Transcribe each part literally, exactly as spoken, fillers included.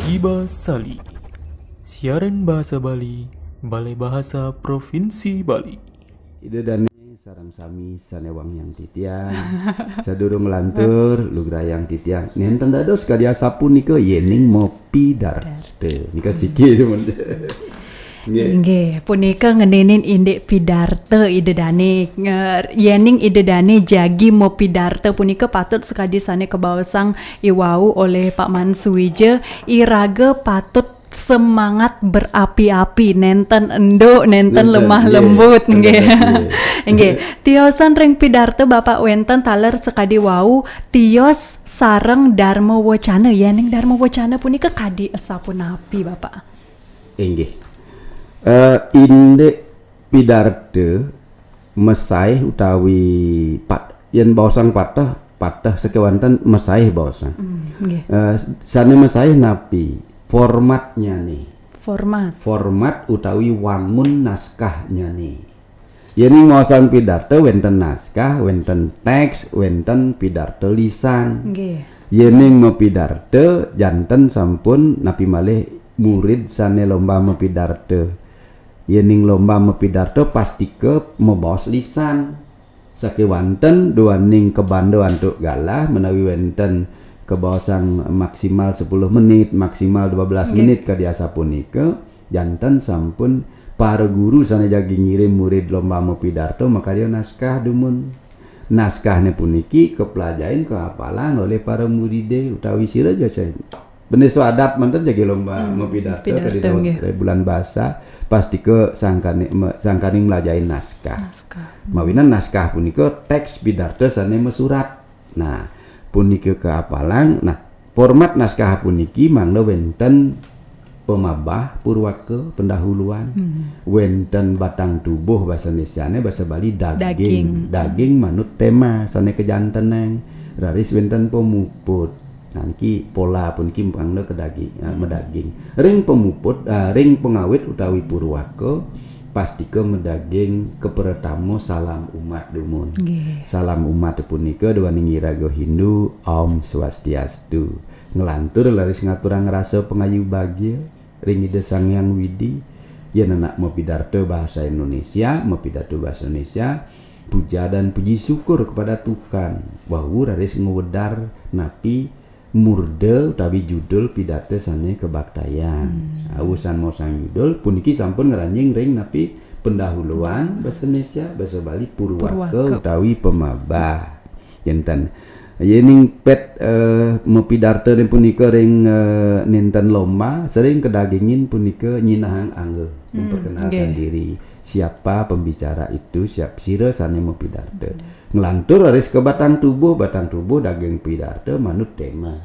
Iba Sali. Siaran bahasa Bali, Balai Bahasa Provinsi Bali. Ida dané sareng sami sané wangiang titiang. Sadurung lantur, lugrayang titiang. Nénten dados kadi asapunika yéning mapidarta. Nika siki, dumun. Nggih. Inggih, punika ngeninin indik pidarta Ida Dané. Nge-, yéning Ida Dané jagi mapidarta punika patut sakadi sané kabaosang iwau olih Pak Man Suwija, iraga patut semangat berapi-api, nénten enduk, nénten lemah lembut, nggih. Nggih. Tiosan ring pidarta Bapak wénten taler sakadi wau, tios sareng darma wacana. Yéning darma wacana punika kadi asapunapi, Bapak? Inggih. Eh, indik pidarta masaih utawi pat-, yén baosang pateh, pateh sakéwanten masaih baosang. Hmm, nggih. Eh, sané masaih napi? Formatnyané. Format. Format utawi wangun naskahnyané. Yéning maosang pidarta wénten naskah, wénten téks, wénten pidarta lisan. Nggih. Yéning mapidarta janten sampun napi malih murid sané lomba mapidarta. Yéning lomba mapidarta pastika mabaos lisan. Sakéwanten duaning kabanda antuk galah menawi wénten kabaosang maksimal sepuluh menit, maksimal dua belas menit kadi asapunika, janten sampun para guru sané jagi ngirim murid lomba mapidarta makarya naskah dumun. Naskahné puniki kaplajahin kahafalang olih para muridé utawi sira ja sing Bendésa adat manten jagi lomba mapidarta kadi daweg nggih. Bulan basa, pastika sangkaning, me-, sangkaning mlajahin naskah. Naskah. Mawinan naskah punika téks pidarta sané masurat. Nah, punika kahafalang. Nah, format naskah puniki mangda wénten pamabah purwaka pendahuluan, wénten batang tubuh basa Indonésiané, basa Bali daging. Daging. Daging manut téma sané kajantenang. Raris wénten pamuput. Nah, niki pola puniki mangda ka daging, eh, madaging. Ring pamuput, eh, ring pangawit utawi purwaka, pastika madaging kapratama salam umat dumun. Nggih. Salam umat punika duaning iraga Hindu, Om Swastiastu. Nglantur raris ngaturang rasa pangayu bagia ring Ida Sang Hyang Widi, yén anak mapidarta bahasa Indonesia, mapidarta bahasa Indonesia, puja dan puji syukur kepada Tuhan. Wau raris ngwedar napi murda utawi judul pidarta sané kabaktayang. Hmm. Nah, usan maosang judul, puniki sampun ngranjing ring napi pendahuluan basa Indonesia, basa Bali purwaka. Purwaka. Utawi pamabah. Janten. Yéning pét, eh, mapidartané punika ring, eh, nénten lomba, sering kadagingin punika nyinahang angga, hmm, memperkenalkan nggih. Diri. Siapa pembicara itu, siap-, sira sané mapidarta. Nglantur raris ka batang tubuh, batang tubuh daging pidarta manut téma.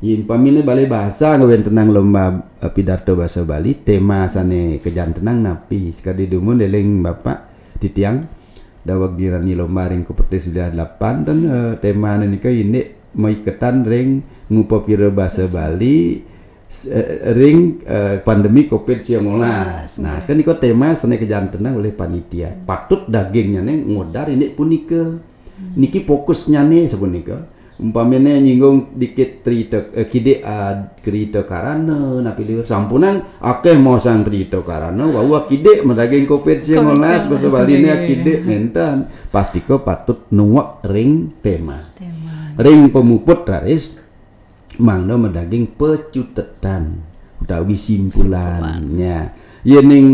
Yén pamina Balai Bahasa ngawéntenang lomba, eh, pidarta basa Bali, téma sané kajantenang napi? Sakadi dumun éling Bapak titiang daweg nirani lomba ring Kopertis Wilayah delapan ten, eh, témané nika indik maiketan ring ngupapira basa Bali, s-, eh, ring, eh, pandemi covid sembilan belas. Nah, kan nika téma sané kajantenang olih panitia. Patut dagingnyané ngwedar indik punika. Hmm. Niki fokusnyané sapunika. Umpaminé nyinggung dikit cerita, eh, kidik, ah, cerita karana, napi liwat sampunang akéh maosang cerita karana, wau akidik madaging covid sembilan belas, covid sembilan belas, basa Baliné nggih. Akidik nénten. Pastika patut nuwek ring téma. Téma. Ring pamuput raris mangda madaging pacutetan utawi simpulannya. Simpulan. Yéning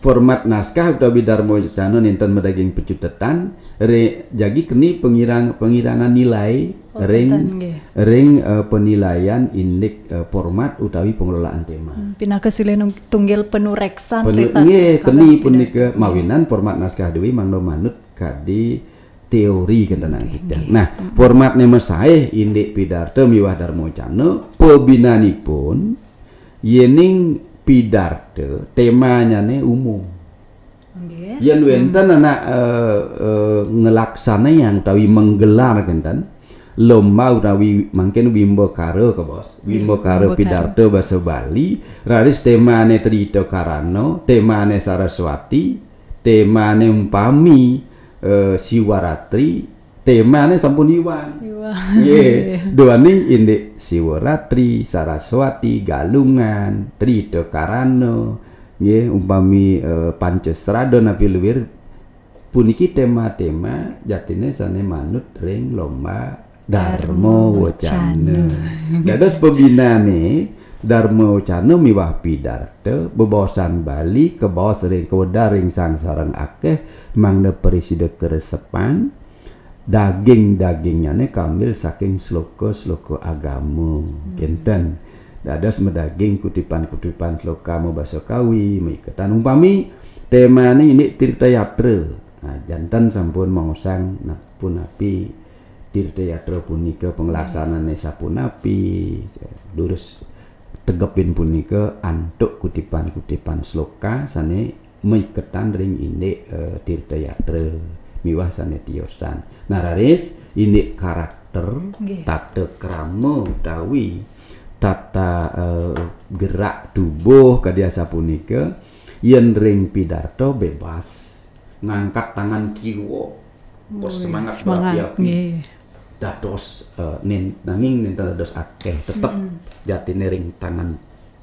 format naskah utawi darma wacana nénten madaging pacutetan, re-, jagi keni pengirang-, pengirangan nilai. Oh, ring, nggih. Ring, eh, penilaian indik, eh, format utawi pengelolaan tema. Hmm, pinaka silih nung-, tunggil panureksan. Penu-, ritatkala nggih, keni pidarta. Punika mawinan format naskah duwé mangda manut kadi teori kénten kita. Nggih. Nah, formatné masaih indik pidarta miwah darma wacana, pabinanipun yéning pidarta temanyané umum. Nggih. Yén wénten anak, eh, eh, ngelaksanayang utawi menggelar kénten lomba utawi mangkin wimbakara, kabaos. Wimbakara. Wimbakara pidarta basa Bali, raris temané Trita Karana, temané Saraswati, temané umpami, eh, Siwaratri, Temane sampun iwang. Iwang. Nggih, duaning indik Siwaratri, Saraswati, Galungan, Trita Karana, nggih, umpami, eh, Pancasrada napi luwir, puniki tema-tema jatine sane manut ring lomba Dharma Dharma Wacana. Wacana. Dados pebinane Dharma Wacana miwah pidarta bebaosan Bali kabaos ring kawedar ring sang sareng akeh mangda prasida karesepang, daging-dagingnyane kambil saking sloka-sloka agama. Hmm. Kenten. Dados madaging kutipan-kutipan sloka mabasa Kawi, maiketan umpami temane indik Tirta Yatra. Nah, janten sampun maosang nap-, punapi Tirta Yatra punika, penglaksanane sapunapi, durus tegepin punika antuk kutipan-kutipan sloka sane maiketan ring indik, eh, Tirta Yatra miwah sane tiosan. Nah, raris indik karakter, nggih, tata krama utawi tata, eh, gerak tubuh kadi asapunika, yen ring pidarta bebas ngangkat tangan kiwa. Woi, semangat, semangat, berapi-api. Nggih. Dados, eh, nen-, nanging nenten dados akeh, tetep, mm-mm, jatine ring tangan.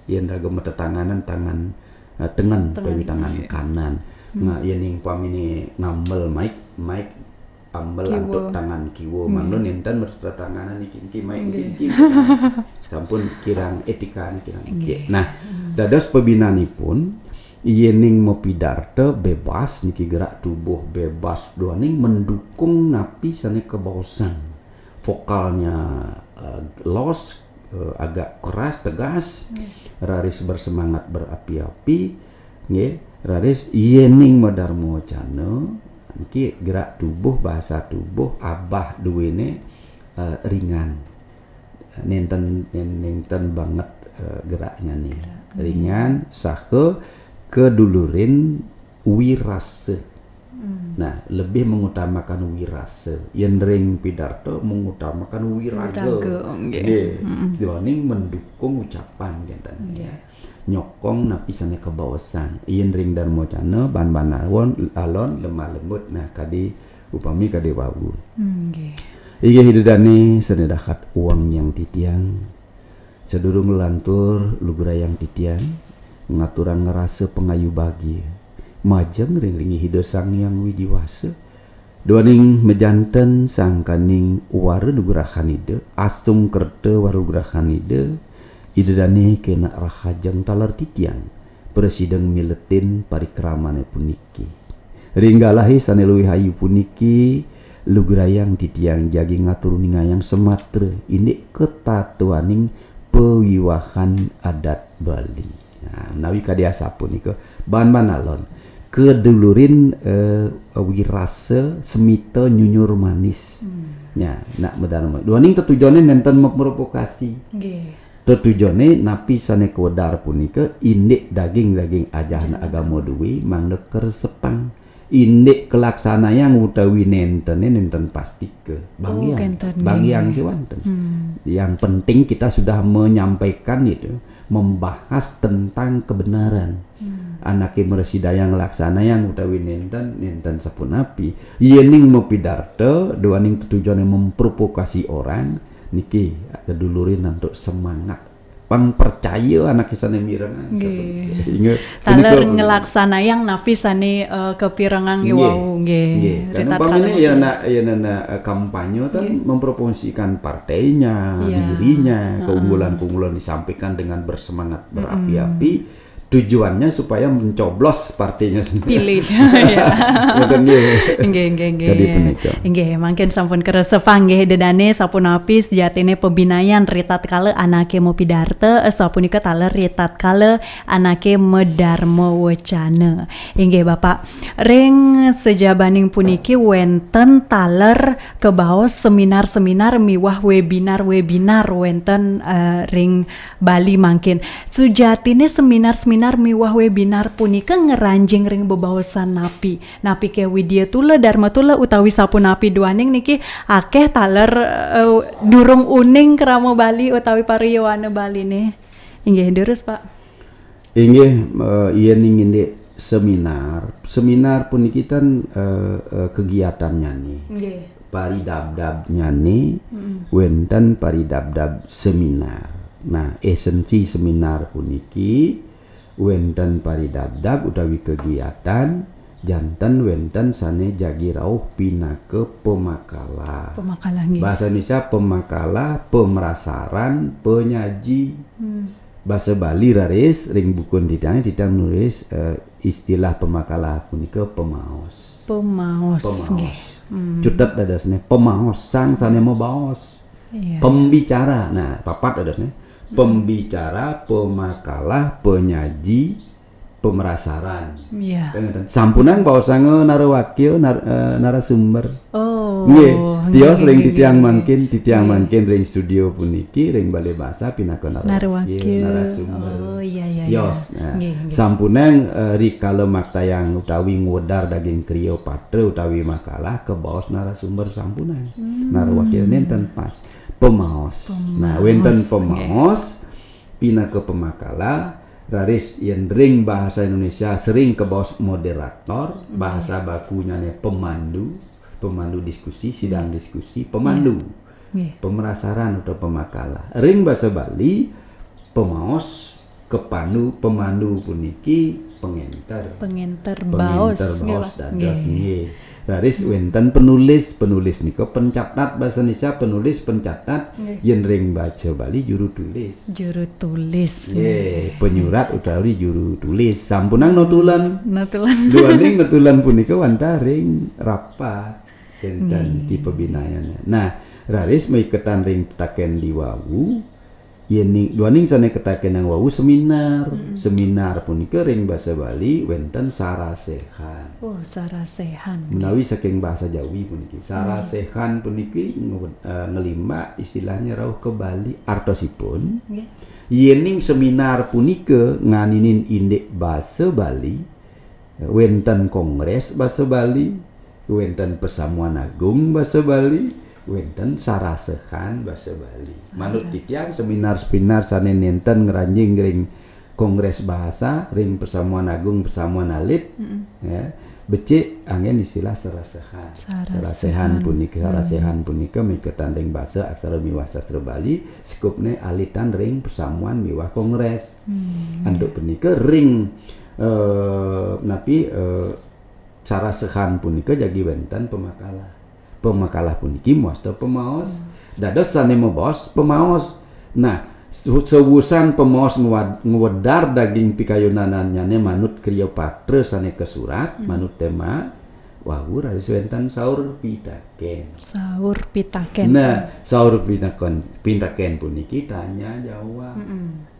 Yen raga matetanganan, tangan, eh, tengen, tengen, utawi tangan, iya, kanan. Hmm. Nah, yen ing pamine ngambel mic, mic ambel, kiwa, antuk tangan kiwa. Hmm. Mangda nenten matetanganan niki, niki mic, niki, nggih, niki. Sampun kirang etikane, kirang, nggih, becik. Nah, hmm, dados pebinanipun, yening mapidarta bebas niki, gerak tubuh bebas, duaning mendukung napi sane kabaosan. Vokalnya, eh, los, eh, agak keras, tegas, nggih, raris bersemangat berapi-api, nggih, raris yening madharma wacana, niki gerak tubuh, bahasa tubuh, abah duwene, eh, ringan. Nenten, nen-, nenten banget, eh, geraknya nih. Gerak. Ringan, saha kedulurin wirasa. Hmm. Nah, lebih mengutamakan wirasa. Yen ring pidarta mengutamakan wiraga. Wiraga, oh, nggih. Nggih. Mm-mm. Duaning mendukung ucapan kenten, nggih, ya. Nyokong napi sane kabaosan. Yen ring dharma wacana, ban-ban alon, alon, lemah lembut. Nah, kadi upami kadi wau. Hmm, nggih. Inggih, Ida dane sane dahat uang yang titiang. Sadurung lantur lugrayang titiang ngaturang rasa pangayu bagia majeng ring linggih Ida Sang Hyang Widi Wasa. Duaning majanten sangkaning wara nugrahan Ida, asung kerta wara nugrahan Ida, Ida dane kena rahajeng taler titiang, prasida miletin parikramane puniki. Ring galahe sane luih ayu puniki, lugrayang titiang jagi ngatur uningayang samatra indik ketatuaning pawiwahan adat Bali. Nah, menawi kadi asapunika, ban-ban alon. Kedulurin, eh, wirasa semita nyunyur manis. Hmm. Ya, nak madharma. Duaning tetujone nenten memprovokasi. Nggih. Tetujone napi sane kawedar punika indik daging-daging ajahan, ajahan agama duwe mangda karesepang. Indik kalaksanayang utawi nentene nenten pastika. Oh, bangiang. Kenten, nggih. Bangiang kewanten. Hmm. Yang penting kita sudah menyampaikan itu, membahas tentang kebenaran. Hmm. Anake mrasidayang nglaksanayang utawi nenten, nenten sapunapi. Yening mapidarta, duaning tetujone memprovokasi orang, niki kedulurin antuk semangat. Pang percaya anake sane mirengang. Nggih. Sampun. Inggih. Taler punika nglaksanayang napi sane, eh, kapirengang, nggih, wau, nggih. Nggih. Kan ritatkala umpamine ya mapidarta. Nak, ya nak, eh, kampanye kan, nggih, mempromosikan partainya, iya, dirinya, heeh, keunggulan-keunggulan disampaikan dengan bersemangat, mm-mm, berapi-api. Tujuannya supaya mencoblos partainya sendiri. Pilih. Ya. Ngoten nggih. Nggih, nggih, nggih. Kadi punika. Nggih, mangkin sampun kersa panggih dedane sapunapi sejatine pabinayan ritatkala anake mapidarta, sapunika taler ritatkala anake madharma wacana. Inggih, Bapak. Ring sajabaning puniki wenten taler kabaos seminar-seminar miwah webinar-webinar wenten, eh, ring Bali mangkin. Sujatine seminar-seminar miwah webinar punika ngranjing ring bebaosan napi? Napi ke Widya Tula, Dharma Tula utawi sapunapi duaning niki akeh taler, eh, durung uning krama Bali utawi pariyowana Baline. Inggih, durus, Pak. Inggih, eh, yening indik seminar. Seminar puniki ten, eh, eh, kegiatannyane. Nggih. paridabdabnyane, wenten paridabdab seminar. Nah, esensi seminar puniki wenten paridabdab utawi kegiatan, janten wenten sane jagi rauh pinaka pemakalah. Pemakalah nggih. Bahasa Indonesia pemakalah, pemrasaran, penyaji. Hmm. Bahasa Bali raris ring buku titiang, titiang nulis, eh, istilah pemakalah punika pemaos. Pemaos. Pemaos. Nggih. Hmm. Cutet dadosne pemaos, sang sane mabaos. Iya. Pembicara. Nah, papat dadosne. Pembicara, pemakalah, penyaji, pemrasaran. Iya. Ngeten. Sampunang baosanga narawakya, nar-, eh, narasumber. Oh. Nggih, tios Nggih, ring nggih, titiang nggih. Mangkin, titiang Nggih. Mangkin ring studio puniki ring Balai Basa pinaka narawakya, Narwakya. Narasumber. Oh, iya, iya, Tios. Iya. Nah, Nggih, nggih. Sampunang, eh, rikala maktayang utawi ngwedar daging kriya patra utawi makalah kabaos narasumber sampunang. Hmm. Narawakya nenten pas. Pemaos. Pemaos, Nah, wenten nggih. Pemaos pinaka pemakalah, raris yen ring bahasa Indonesia sering kabaos moderator, bahasa bakunyane pemandu, pemandu diskusi, sidang diskusi, pemandu. Nggih. Pemrasaran atau pemakalah. Ring basa Bali, pemaos, kepandu, pemandu puniki pengenter. Pengenter Pengenter baos, nggih, baos Pak. dados Nggih. Nggih. Raris wenten penulis, penulis nika pencatat, basa Indonesia penulis, pencatat, Nggih. Yen ring basa Bali juru tulis. Juru tulis. Nggih, penyurat utawi juru tulis. Sampunang notulen. Notulen. Duaning notulen punika wantah ring rapat kenten tipe binayana. Nah, raris maiketan ring pitaken diwawu, yening duaning sane ketakenang wau seminar. Seminar punika ring basa Bali wenten sarasehan. Oh, sarasehan. Menawi saking basa Jawi puniki, sarasehan puniki nge-, eh, ngelimbak istilahnya rauh ke Bali artosipun. Nggih. Yening seminar punika nganinin indik basa Bali, wenten kongres basa Bali, wenten pesamuan agung basa Bali, wenten sarasehan basa Bali. Manut titiang seminar-seminar sane nenten ngranjing ring kongres bahasa, ring pesamuan agung, pesamuan alit, ya, becik anggen istilah sarasehan. Sarasehan. Sarasehan punika, sarasehan punika miketan ring basa aksara miwah sastra Bali, sikupne alitan ring pesamuan miwah kongres. Antuk punika ring, eh, napi, eh, sarasehan punika jagi wenten pemakalah. Pemakalah puniki mawasta pemaos. Dados sane mabaos pemaos. Nah, su-, sewusan pemaos ngwad-, ngwedar daging pikayunanannyane manut kriya patra sane kasurat, manut tema, wau raris wenten saur pitaken. Saur pitaken. Nah, saur pitaken, pitaken puniki tanya jawab.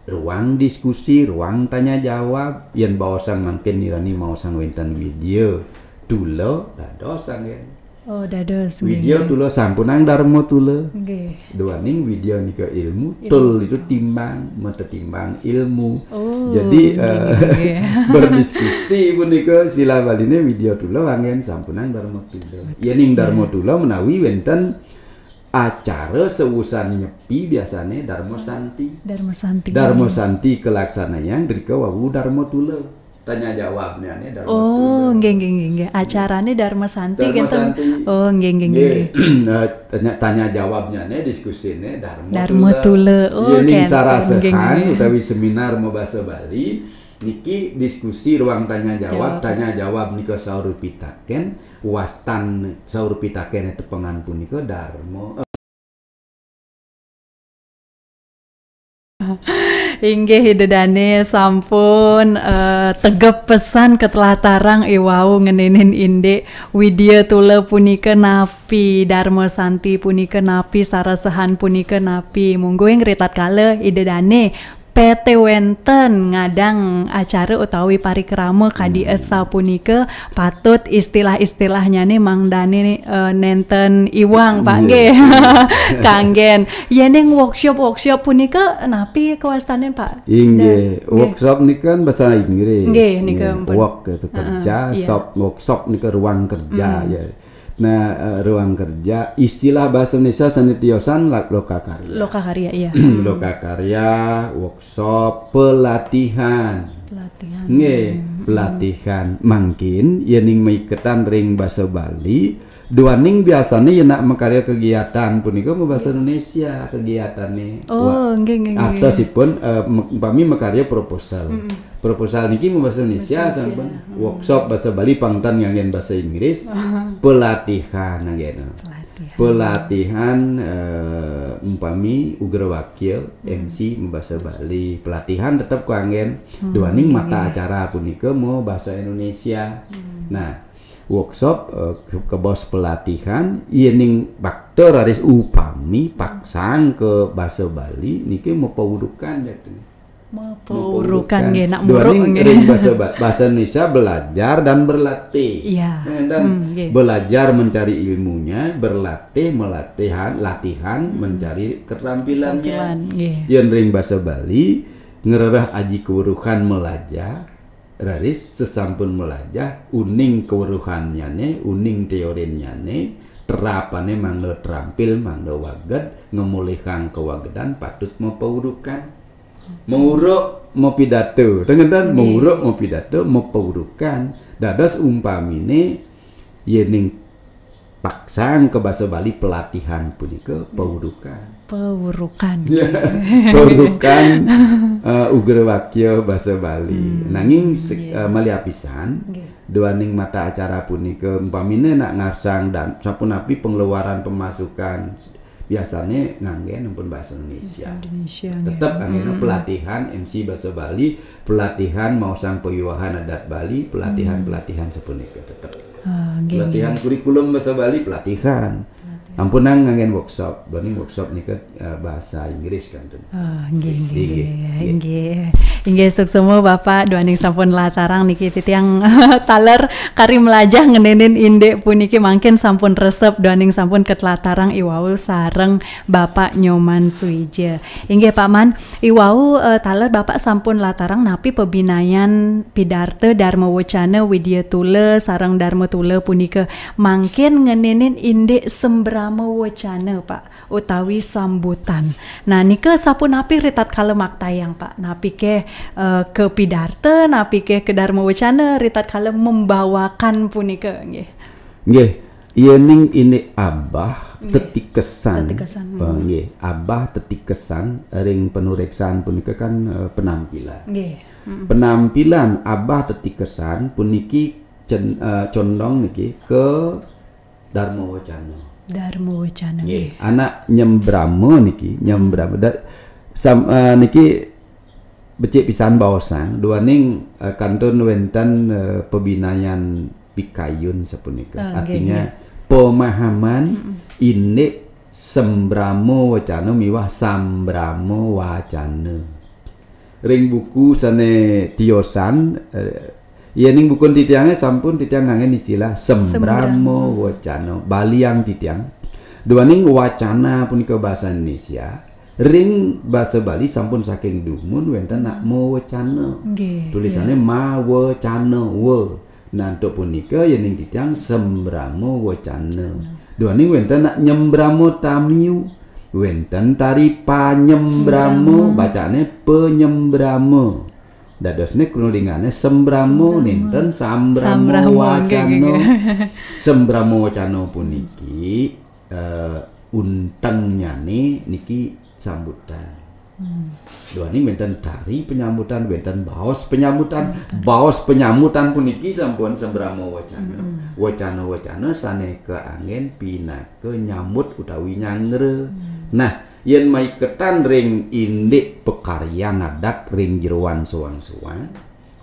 Ruang diskusi, ruang tanya jawab, yen baosang mangkin nirani maosang wenten widya tula, dados anggen. Oh, dados. Widya tula sampunang darma tula. Nggih. Duaning widya nika ilmu, tul itu timbang, matetimbang ilmu. Oh, Jadi, nggih, eh, nggih, nggih. Berdiskusi punika istilah Baline widya tula anggen sampunang darma tula. Yening darma tula menawi wenten acara sewusan nyepi biasane darma santi. Darma santi. Darma santi kalaksanayang drika wau darma tula. Tanya jawabnyane darma Oh, tula. Nggih, nggih, nggih, nggih. Acarane darma santi Darma ngenten. santi. Oh, nggih, nggih, nggih, Nggih. Nggih. Eh, tanya, tanya jawabnyane diskusine darma Darma tula. Oh, Yening kenten. sarasehan Nggih, nggih. Utawi seminar mabasa Bali niki diskusi ruang tanya jawab, Jawab. Tanya jawab nika saur pitaken, wastan saur pitaken tepengan punika darma. Inggih, Ida Dane sampun, eh, tegep pesan ketelah tarang iwau ngeninin indik widya tula punika napi, darma santi punika napi, sarasehan punika napi. Monggo ing ritatkala Ida Dane P T wenten ngadang acara utawi parikrama kadi sapunika, patut istilah-istilahnyane mangdane, eh, nenten iwang, Pak, nggih. Kanggen. Yening workshop-workshop punika napi kawastanin, Pak? Inggih, workshop nika kan bahasa Inggris. Nggih, nika ampun. Work itu kerja, Heeh, iya. Shop, workshop nika ruang kerja, ya. Nah, eh, ruang kerja, istilah bahasa Indonesia sane tiosan la-, lokakarya. Lokakarya, iya. Lokakarya, workshop, pelatihan. Pelatihan. Nggih, pelatihan. Mangkin yening maiketan ring basa Bali, Duaning biasane yen nak makarya kegiatan punika mabasa Indonesia kegiatane. Oh, nggih, nggih, nggih. Atosipun, eh, me-, umpami makarya proposal. Proposal niki mabasa Indonesia, sampun. Workshop basa Bali pang ten nganggen basa Inggris. Pelatihan nganggen. Pelatihan. Pelatihan, eh, umpami ugrawakya, M C mabasa Bali. Pelatihan tetep kanggen. Duaning mata acara punika mabasa Indonesia. Nah, workshop, eh, ke-, kebos pelatihan, yening bakta raris upami paksang ke basa Bali, niki mapaurukan jatine. Mapaurukan nggih, nak muruk. Duaning nggih. Ring basa Ba-, basa Indonesia belajar dan berlatih. Iya. Nah, dan belajar mencari ilmunya, berlatih, melatihan, latihan mencari keterampilannya. Keterampilan, nggih. Yen ring basa Bali, ngrereh aji keweruhan melajah, raris sesampun melajah, uning keweruhannyane, uning teorinnyane, terapane mangda terampil, mangda waged, ngemulihang kawagedan patut mapaurukan. Mauruk mapidato, ten ngenten? Mauruk mapidato, mapaurukan. Dados umpamine, yening paksang ke basa Bali pelatihan punika paurukan. Paurukan. Ya, paurukan, eh, ugrawakya basa Bali. Nanging se-, eh, malih apisan, duaning mata acara punika, umpamine nak ngarsang dan sapunapi pengeluaran pemasukan, biasane nganggen ampun basa Indonesia. Basa Indonesia, nggih. Tetep nganggen pelatihan M C basa Bali, pelatihan maosang pawiwahan adat Bali, pelatihan-pelatihan sapunika tetep. Ah, nggih, pelatihan kurikulum basa Bali, pelatihan. Pelatihan. Ampunang nganggen workshop, duaning workshop nika, eh, basa Inggris kantun. Ah, nggih, nggih, nggih, nggih. Inggih, suksma Bapak, duaning sampun latarang niki titiang taler kari melajah ngeninin indik puniki mangkin sampun resep duaning sampun ketlatarang iwau sareng Bapak Nyoman Suwija. Inggih Pak Man, iwau, eh, taler Bapak sampun latarang napi pabinayan pidarta Dharma Wacana, Widya Tula sareng Dharma Tula punika mangkin ngeninin indik sembrama wacana, Pak, utawi sambutan. Nah, nika sapunapi ritatkala maktayang, Pak? Napi ké, eh, ke pidarta, napi ké ke Dharma Wacana ritatkala membawakan punika, nggih. Nggih, yening indik abah tetikesan. Tetikesan, eh, nggih, abah tetikesan ring panureksan punika kan, eh, penampilan. Nggih. Penampilan abah tetikesan puniki cen-, eh, condong niki ke Dharma Wacana. Dharma Wacana, nggih. Anak nyembrama niki, nyembrama. Da-, sam-, eh, niki becik pisan baosang, duaning, eh, kantun wenten, eh, pabinayan pikayun sapunika. Ah, nggih, artinya, nggih. Pemahaman indik sembrama wacana miwah sambrama wacana. Ring buku sane tiosan, eh, yening bukun titiange sampun titiang nganggen istilah sembrama wacana. Baliang titiang. Duaning wacana punika basa Indonesia, ring basa Bali sampun saking dumun wenten nak mawacana. Nggih, tulisane mawacana, wa. Nah, antuk punika yening titiang sembrama wacana. Duaning wenten nak nyembrama tamiu. Wenten tari panyembrama, bacane penyembrama. Dadosne kruna lingane sembrama, nénten sambrama wacana. Sembrama wacana puniki, eh, untengnyane niki sambutan. Duaning wenten tari penyambutan, wenten baos penyambutan. Baos penyambutan puniki sampun sembrama wacana. Wacana-wacana sane kaanggen pinaka nyambut utawi nyangra. Nah, yen maiketan ring indik pakaryan adat ring jeroan soang-soang,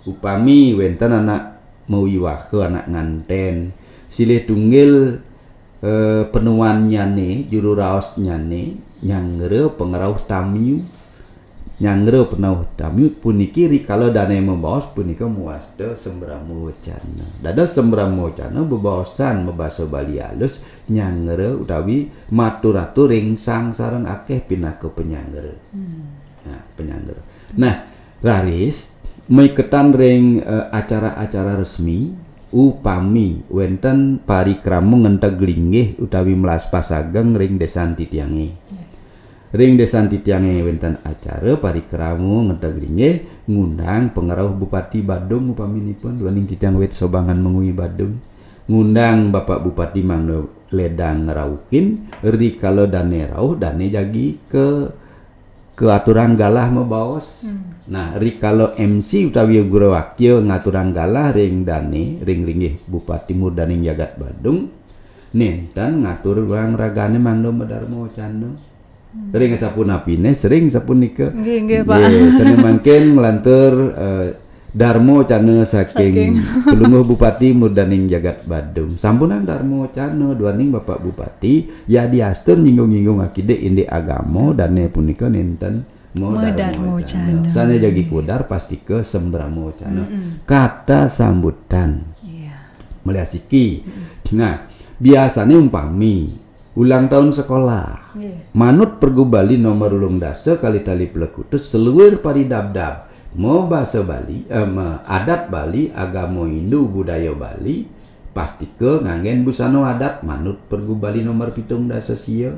upami wenten anak mawiwaha, anak nganten, silih tunggil, eh, panuannyane, juru raosnyane, nyangra pangrauh tamiu. Nyangra pangrauh tamiu puniki rikala dane mabaos punika mawasta sembrama wacana. Dados sembrama wacana bebaosan mabasa Bali alus, nyangra utawi matur-atur ring sang sareng akeh pinaka panyangra. Nah, panyangra. Nah, raris maiketan ring, eh, acara-acara resmi, upami wenten parikrama ngenteg linggih utawi melaspas ageng ring desan titiange. Ring desan titiange wenten acara parikrama ngenteg linggih, ngundang pangrauh Bupati Badung upaminipun, duaning titiang wit sobangan mengui Badung. Ngundang Bapak Bupati mangda ledang ngrauhin, rikala dane rauh, dane jagi ke, ke aturang galah mabaos. Hmm. Nah, rikala M C utawi gurwakya ngaturang galah ring dane, ring linggih Bupati Murdaning Jagat Badung, nenten ngaturang ragane mangda madarma wacana. Hmm. Ring sapunapine, sering sapunika. Nggih, nggih, Pak. Nggih, sane mangkin nglantur, eh, darma wacana saking Saking. Palungguh Bupati Murdaning Jagat Badung. Sampunang darma wacana duaning Bapak Bupati, yadiastun nyinggung-nyinggung akidik indik agama, dane punika nenten madarma Madarma wacana. Wacana. Sane jagi kawedar pastika sambrama wacana. Mm-mm. Kata sambutan. Iya. Malih asiki. Mm-mm. Nah, biasane umpami ulang tahun sekolah. Nggih. Manut Pergub Bali nomor ulung dasa kalih tali plekutus, saluir paridabdab mabasa Bali, eh, ma-, adat Bali, agama Hindu, budaya Bali, pastika nganggen busana adat manut Pergub Bali nomor pitung dasa sia.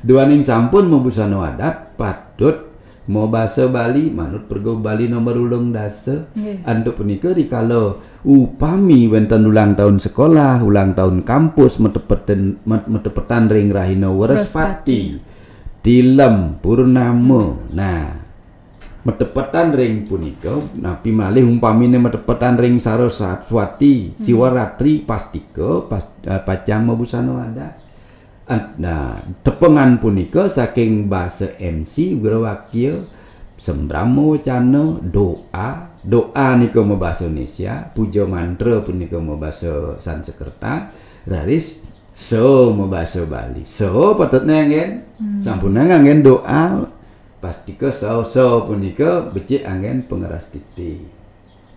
Duaning sampun mabusana adat, patut mabasa Bali manut Pergub Bali nomor ulung dasa. Nggih. Antuk punika, rikala upami wenten ulang tahun sekolah, ulang tahun kampus, matepetan, mat-, matepetan ring rahina Wrespati, Wrespati. Tilem, Purnama. Hmm. Nah, matepetan ring punika, napi malih umpamine matepetan ring Saraswati, Hmm. Siwaratri, pastika, pas-, eh, pacang mabusana adat. An-, nah, tepengan punika saking basa M C gurwakya, sambrama wacana, doa. Doa nika mabasa Indonesia, puja mantra punika mabasa Sanskerta, raris sa mabasa Bali. Sa patutne anggen, Hmm. sampunang anggen doa, pastika sa, sa punika becik anggen pangrastiti.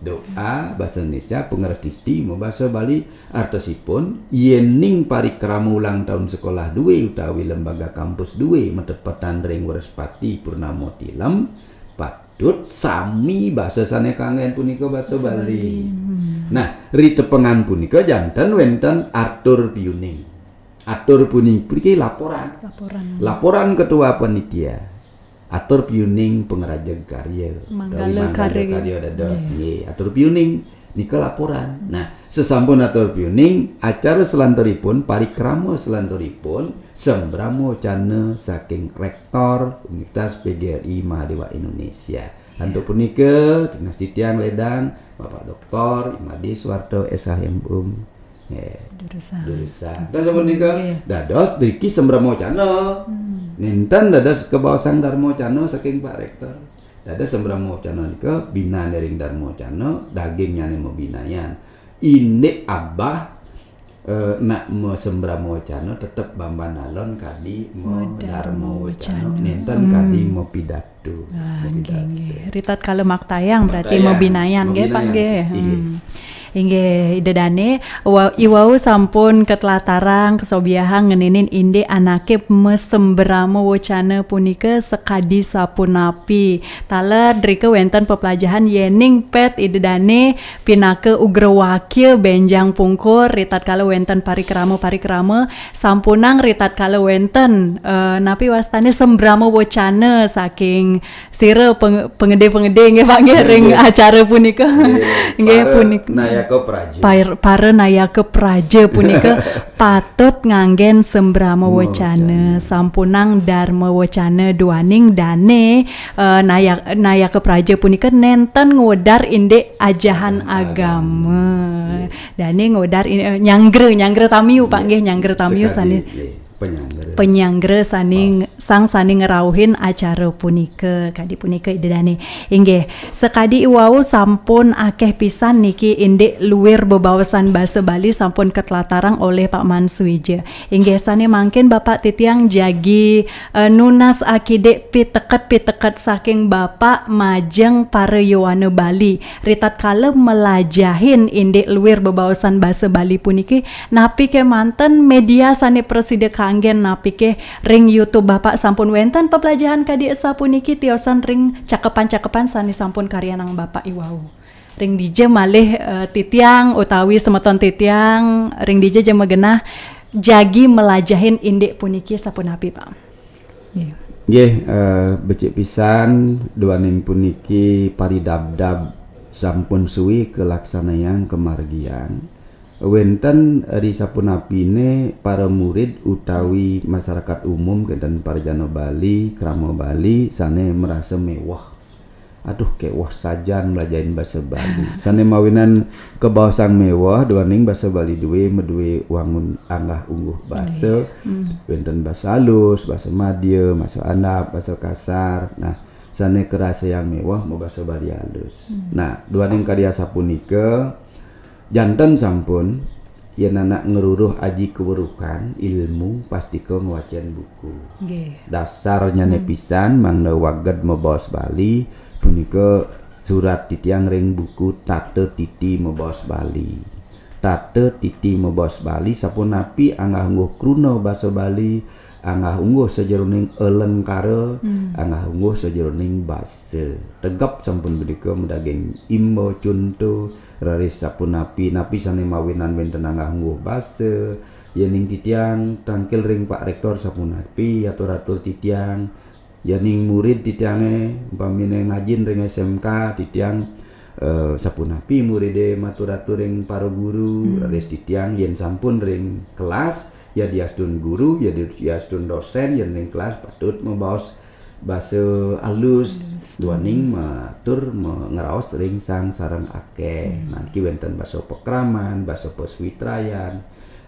Doa basa Indonesia, pangrastiti mabasa Bali, artosipun, yening parikrama ulang tahun sekolah duwe utawi lembaga kampus duwe matepetan ring Wrespati Purnama Tilem, patut sami basa sane kanggen punika basa Basa Bali. Bali. Hmm. Nah, ritepengan punika janten wenten atur piuning. Atur piuning puniki laporan. Laporan. Laporan ketua panitia. Atur piuning pangrajeg karya. Manggala Utawi manggala karya. Karya dados. Nggih. Nggih, atur piuning nika laporan. Nah, sesampun atur piuning, acara salanturipun, parikrama salanturipun, sambrama wacana saking Rektor Universitas P G R I Mahadewa Indonesia. Iya. Antuk punika, tunas titiang ledang Bapak Doktor Imadi Suwarto, S H M Um. Nggih. Durusang. Durusang. Dados sapunika, Nggih. dados driki sambrama wacana. Hmm. Nenten dados kabaosang darma wacana saking Pak Rektor. Dados sambrama wacana nika binane ring darma wacana, dagingnyane mabinayan. Indik abah, eh, nak masambrama wacana tetep bamban alon kadi madarma Madarma wacana. wacana. Nenten Hmm. kadi mapidato. Tuh, Ah, nggih, nggih. Ritatkala maktayang berarti maktayang, mabinayan, nggih, Pak, mabinayan. Nggih. Hmm. Inggih, Ida Dane, wa-, iwau sampun katlatarang, kasobiahang ngeninin indik anake masambrama wacana punika sakadi sapunapi. Taler drika wenten peplajahan yening pet Ida Dane pinaka ugrawakya benjang pungkur, ritatkala wenten parikrama-parikrama, sampunang ritatkala wenten, eh, napi wastane sambrama wacana saking sira peng-, pengede-pengede nggih, Pak, nggih, ring Nggih. acara punika. Nggih. Nggih, Para punik-, nayaka praja. Par-, para nayaka praja punika patut nganggen sambrama wacana. Wacana. Sampunang darma wacana duaning dane, eh, nayak-, nayaka praja punika nenten ngwedar indik ajahan Ajahan agama. agama. Nggih. Dane ngwedar in-, eh, nyanggra, nyanggra tamiu, Pak, Nggih. nggih, nyanggra tamiu Sekadi, sane nggih. Penyanggra. Penyanggra sane Pas. ng-, sang sane ngrauhin acara punika, kadi punika Ida Dane. Inggih, sakadi iwau sampun akeh pisan niki indik luir bebaosan basa Bali sampun katlatarang oleh Pak Mansuija. Inggih, sane mangkin Bapak titiang jagi, eh, nunas akidik piteket-piteket saking Bapak majeng para yowana Bali. Ritatkala melajahin indik luir bebaosan basa Bali puniki, napi kemanten media sane prasida kanggen, napi ke ring YouTube Bapak sampun wenten pepelajahan kadi sapuniki tiosan ring cakepan-cakepan sane sampun karyanang Bapak iwau. Ring dija malih, eh, titiang utawi semeton titiang, ring dija ja magenah jagi melajahin indik puniki sapunapi, Pak? Nggih. Nggih, eh, becik pisan duaning puniki paridabdab sampun suwi kalaksanayang kamargiang. Wénten ri sapunapiné para murid utawi masyarakat umum, kénten parajana Bali, krama Bali sané merasa méweh. Aduh, kéweh sajan mlajahin basa Bali. Sané mawinan kabaosang méweh, duaning basa Bali duwé maduwé wangun anggah ungguh basa. Wénten basa alus, basa madya, basa andap, basa kasar. Nah, sané karasayang méweh mabasa Bali alus. Nah, duaning kadi asapunika, janten sampun, yén anak ngruruh aji kaweruhan ilmu, pastika ngwacén buku. Nggih. Dasarnyané pisan mangda wagéd mabaos Bali punika surat titiang ring buku Tata Titi Mabaos Bali. Tata Titi Mabaos Bali, sapunapi anggah ungguh kruna basa Bali, anggah ungguh sajeroning alengkara, anggah ungguh sajeroning basa. Tegep sampun punika madaging imba conto, raris sapunapi, napi sané mawinan wénten anggah ungguh basa. Yéning titiang tangkil ring Pak Rektor sapunapi, atur-atur titiang, yéning murid titiangé, umpaminé ngajin ring S M K, titiang, eh, sapunapi muridé matur-atur ring para guru, raris titiang yén sampun ring kelas, yadiastun guru, yadiastun dosén, yén ring kelas patut mabaos basa alus, duaning matur ma-, ngraos ring sang sareng akéh. Nah, niki wénten basa pakraman, basa pasuitrayan.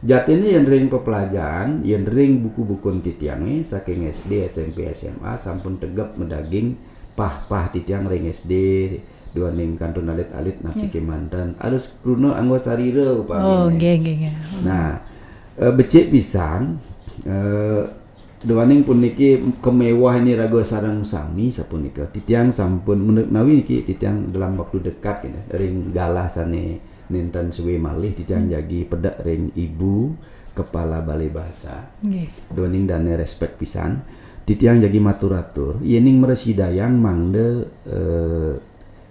Jatiné yén ring pepelajahan, yén ring buku-bukun titiangé saking S D, S M P, S M A sampun tegep madaging pah-pah titiang ring S D, duaning kantun alit-alit napi kémanten. Alus kruna angga sarira upaminé. Oh, nggih, nggih, nggih. Nah, eh, becik pisan, eh, duaning puniki kaméweh iraga sareng sami sapunika. Titiang sampun menawi niki titiang dalam waktu dekat gitu, ring galah sané nénten suwé malih titiang jagi pedek ring Ibu Kepala Balai Bahasa. Nggih. Duaning dané respek pisan. Titiang jagi matur-atur, yéning mrasidayang mangda, eh,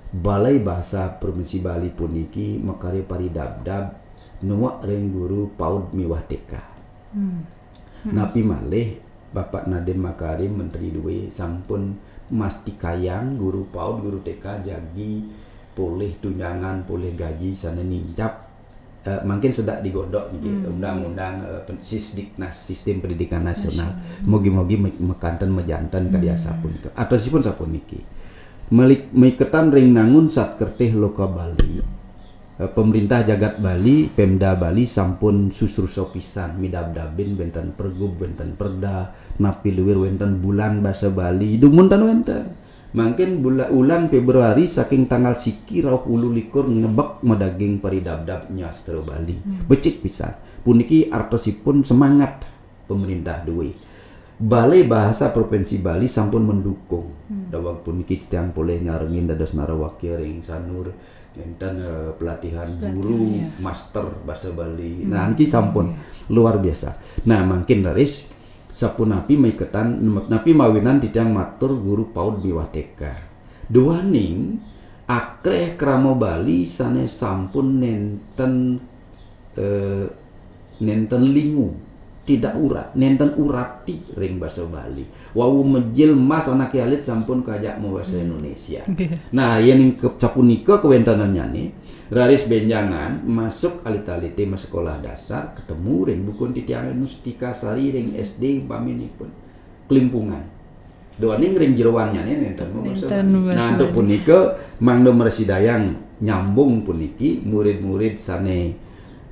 Balai Bahasa Provinsi Bali puniki makarya paridabdab nuek ring guru PAUD miwah T K. Napi malih Bapak Nadiem Makarim, Menteri duwé, sampun mastikayang guru PAUD, guru T K jagi polih tunjangan, polih gaji sané nincap, eh, mangkin sedak digodok niki, undang-undang, eh, pen-, Sisdiknas, Sistem Pendidikan Nasional. Mugi-mugi me-, makanten majanten kadi asapunika. Atosipun sapuniki. Malik-, maiketan ring nangun Satkertih Loka Bali. Eh, pemerintah jagat Bali, Pemda Bali sampun susrusa pisan midabdabin wénten pergub, wénten perda, napi luir wénten bulan basa Bali, dumun tan wénten. Mangkin bula-, ulan Februari saking tanggal siki rauh ulu likur ngebek madaging paridabdab nyastra Bali. Becik pisan. Puniki artosipun semangat pemerintah duwé. Balai Bahasa Provinsi Bali sampun mendukung. Daweg puniki titiang polih nyarengin dados narawakya ring Sanur, nénten, eh, pelatihan guru master basa Bali. Nah, niki sampun luar biasa. Nah, mangkin raris sapunapi maiketan, napi mawinan titiang matur guru PAUD miwah T K. Duaning akéh krama Bali sané sampun nénten, eh, nénten lingu, tidak urat, nénten urati ring basa Bali. Wau mejil mas anaké alit sampun kajak mabasa Indonesia. Nggih. Nah, yén ing ke-, sapunika kawéntenannyané, raris bénjangan masuk alit-alité masekolah dasar, ketemu ring bukun titiang Mustika Sari ring S D umpaminipun. Klimpungan. Duaning ring jeroannyané nénten mabasa Bali. Nah, antuk punika mangda mrasidayang nyambung puniki murid-murid sané,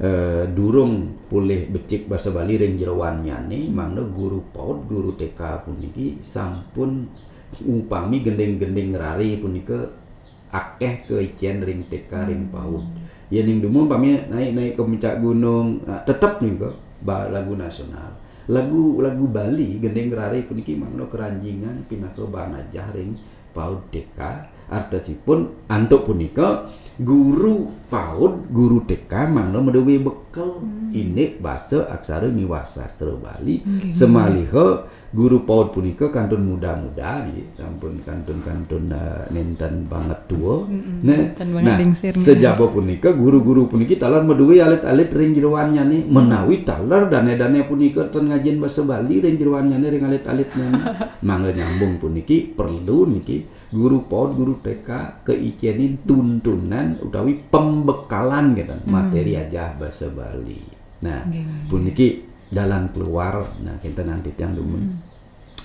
eh, durung polih becik basa Bali ring jeroannyané, mangda guru PAUD, guru T K puniki sampun upami gending-gending raré punika akéh kaicén ring T K ring PAUD. Yéning dumun pami naik-naik ke puncak gunung, nah, tetep nika ba-, lagu nasional. Lagu, lagu Bali, gending raré puniki mangda karanjingan pinaka bahan ajar ring PAUD T K. Artosipun antuk punika guru PAUD, guru T K mangda maduwé bekel indik basa aksara miwah sastra Bali. Nggih. Samaliha guru PAUD punika kantun muda-muda nggih, sampun kantun-kantun, eh, nénten banget tua. Nah, sajaba punika guru-guru puniki taler maduwé alit-alit ring jeroannyané, menawi taler dané-dané punika ten ngajin basa Bali ring jeroannyané ring alit-alitnyané. Mangda nyambung puniki perlu niki guru PAUD, guru TK, keicenin tuntunan utawi pembekalan gitu, Hmm. materi ajar bahasa Bali. Nah, Nggih, nggih. puniki jalan keluar, nah, kinten titiang dumun. Hmm.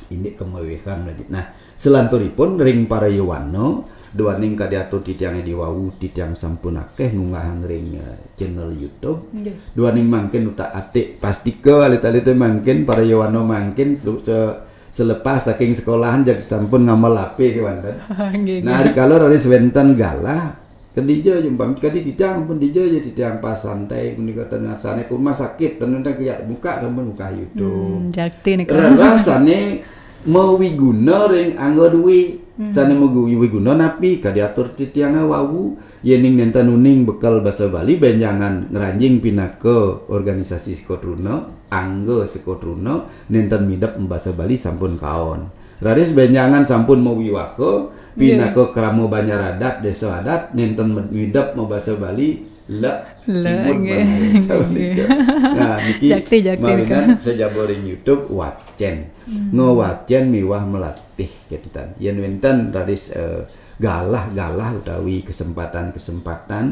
Indik kemawihan lagi. Nah, selanturipun ring para yowana, duaning kadi atur titiang diwawu, titiang sampun akeh ngunggahang ring, eh, channel YouTube. Nggih. Duaning mangkin utak-atik, pastika alit-alite mangkin para yowana mangkin se-, se-, selepas saking sekolahan jag sampun ngamel H P kewanten. Nggih, Nah, nggih. Rikala raris wenten galah, kedija jempang kadi titiang pun dija ja titiang pas santai punika ten sane ke rumah sakit, ten wenten kejak buka sampun buka YouTube. Hmm, jakti nika. Rerah sane mawiguna ring angga duwe. Hmm. Sane mawiguna napi kadi atur titiang wawu, yening nenten uning bekel basa Bali benjangan ngranjing pinaka organisasi Sekotruna, angga Sekotruna, nenten midep basa Bali sampun kaon. Raris benjangan sampun mawiwaha, Nggih. pinaka krama banjar adat, desa adat, nenten med-, midep mabasa Bali, lek Lek, imut nggih. banjar sapunika. Nah, niki Jakti, jakti, mawinan nika. Sajaba ring YouTube wacen. Hmm. Ngawacen miwah melatih ketutan. Yen wenten raris, eh, galah-galah utawi kesempatan-kesempatan,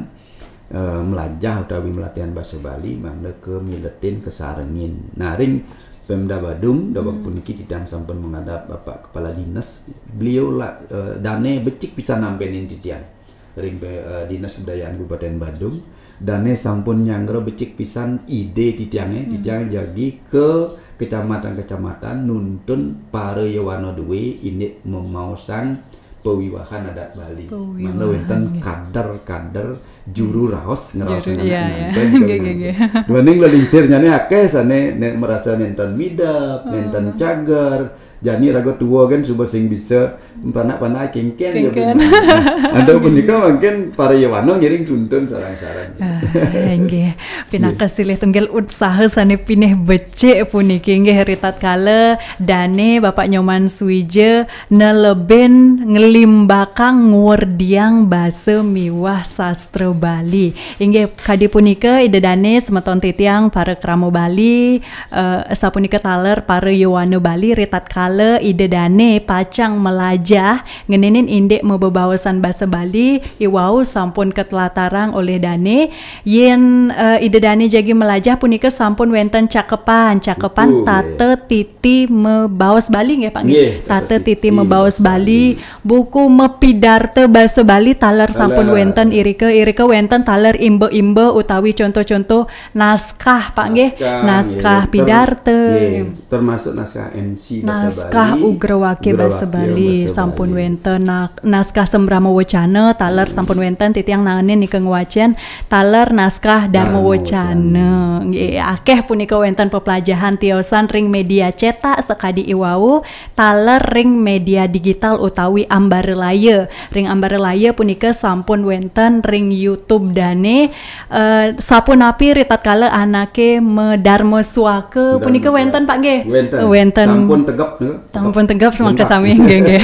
eh, melajah utawi melatihan basa Bali, mangda kamiletin kasarengin. Nah, ring Pemda Badung, daweg Hmm. puniki titiang sampun menghadap Bapak Kepala Dinas. Beliau la, eh, dane becik pisan nampenin titiang. Ring pe-, eh, Dinas Kebudayaan Kabupaten Badung, dane sampun nyanggra becik pisan ide titiange, Hmm. titiang jagi ke kecamatan-kecamatan nuntun para yowana duwe indik memaosang pawiwahan adat Bali. Pawiwahan, Mangda wenten nggih. kader-kader juru raos ngraos Juru, anak iya, iya. nyanten Nggih, kalian. nggih, nggih. Duaning lelingsir nyane akeh sane ne-, merasa nenten midep, Oh. nenten cager. Jani raga tua kan suba sing bisa panak-panak kengken ya, Kengken. Ben. Nah, anda punika mungkin para yowana ngiring tuntun sareng-sareng. Ah, inggih. Pinaka silih tunggil utsaha sane pinih becik puniki inggih ritatkala dane Bapak Nyoman Suwija nelebin nglimbakang ngwerdiang basa miwah sastra Bali. Inggih kadi punika Ida dane semeton titiang para krama Bali, eh, sapunika taler para yowana Bali ritatkala Ida dane pacang melajah ngenenin indik mabebaosan basa Bali, iwau sampun katlatarang olih dane. Yen, eh, Ida dane jagi melajah punika sampun wenten cakepan, cakepan Buku, nggih. Tata Titi Mabaos Bali nggih, Pak, nggih? Nggih, Tata Tata Titi Titi Mabaos Mabaos Bali, buku Mapidarta Basa Bali taler sampun Taler. Wenten irika, irika wenten taler imba-imba utawi contoh-contoh naskah, Pak, nggih? Naskah, Naskah nggih. Ter-, pidarta. nggih. Termasuk naskah M C basa Naskah Bali, Ugrawakya Basa Ugrawakya Bali Basa sampun Bali. Wenten. Na-, naskah Sembrama Wacana taler sampun wenten, titiang naenin nika ngwacen taler naskah Dharma Dharma Wacana. Wacana. Nggih, akeh punika wenten peplajahan tiosan ring media cetak sakadi iwau taler ring media digital utawi Ambara Laya. Ring Ambara Laya punika sampun wenten ring YouTube dane, eh, sapunapi ritatkala anake madarma suaka punika Madarma wenten, suaka. Pak, nggih? Wenten. Wenten. Sampun tegep, nggih. Sampun tegep semangke Lengkap. Sami, nggih, nggih.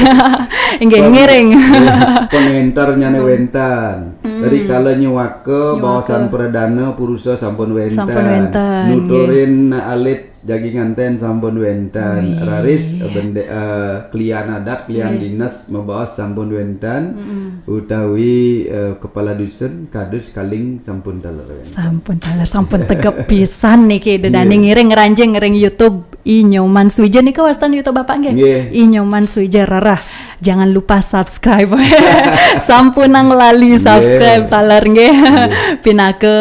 Nggih, Pun, ngiring. nggih, pun enternyane wenten. Hmm. Rikala nyuaka, Nyuaka. Baosan Pradana Purusa sampun wenten. Sampun wenten, nggih. Nuturin alit jagi nganten sampun wenten. Wih. Raris, eh, bende-, eh, klian adat, klian Nggih. Dinas mabaos sampun wenten. Mm-mm. Utawi, eh, kepala dusun, kadus, kaling sampun taler wenten. Sampun taler, sampun tegep pisan niki Ida dane Nggih. ngiring ngranjing ring YouTube I Nyoman Suwija nika wastan YouTube Bapak, nggih? Nggih. I Nyoman Suwija rarah. Jangan lupa subscribe. Sampunang lali Nggih. Subscribe taler, nggih. Nggih. Pinaka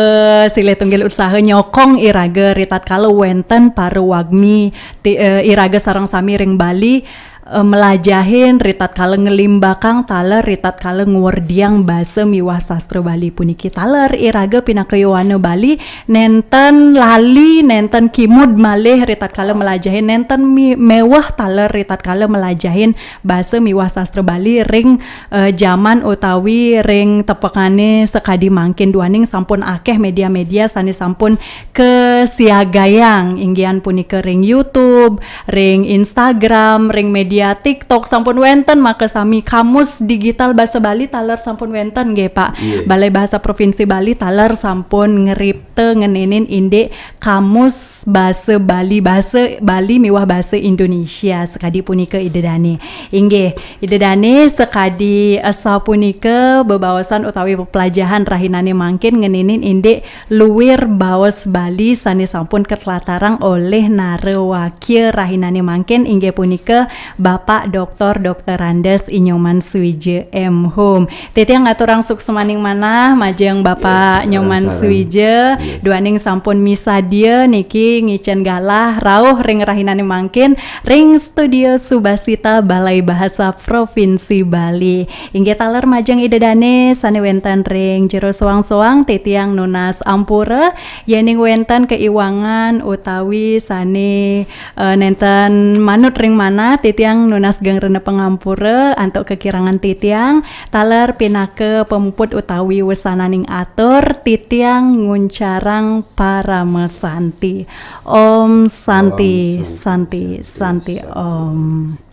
silih tunggil utsaha nyokong iraga ritatkala wenten para wagmi ti-, eh, iraga sareng sami ring Bali, eh, melajahin ritatkala nglimbakang taler ritatkala ngwerdiang basa miwah sastra Bali puniki taler iraga pinaka yowana Bali nenten lali, nenten kimud malih ritatkala melajahin, nenten mi-, meweh taler ritatkala melajahin basa miwah sastra Bali ring, eh, jaman utawi ring tepekane sakadi mangkin, duaning sampun akeh media-media sane sampun kasiagayang, inggihan punika ring YouTube, ring Instagram, ring media Ya, TikTok sampun wenten, maka sami kamus digital basa Bali taler sampun wenten nggih, Pak. Balai Bahasa Provinsi Bali taler sampun ngripta ngeninin indik kamus basa Bali, basa Bali miwah basa Indonesia sakadi punika Ida Dane. Inggih, Ida Dane, sakadi asapunika bebaosan utawi pepelajahan rahinane mangkin ngeninin indik luir baos Bali sane sampun katlatarang olih narawakya rahinane mangkin, inggih punika Bapak Doktor Doktor Andes Inyoman Suwija M Hum. Titiang ngaturang suksmaning manah majeng Bapak Nyoman Suwija, duaning sampun misadia niki ngicen galah rauh ring rahinane mangkin ring Studio Subasita Balai Bahasa Provinsi Bali. Inggih taler majeng Ida Dane sane wenten ring jero soang-soang, titiang nunas ampura yening wenten kaiwangan utawi sane eh, nenten manut ring manah, titiang nunas geng rena pangampura antuk kakirangan titiang. Taler pinaka pamuput utawi wesananing atur, titiang nguncarang parama santi. Om Santi, Santi, Santi, Om.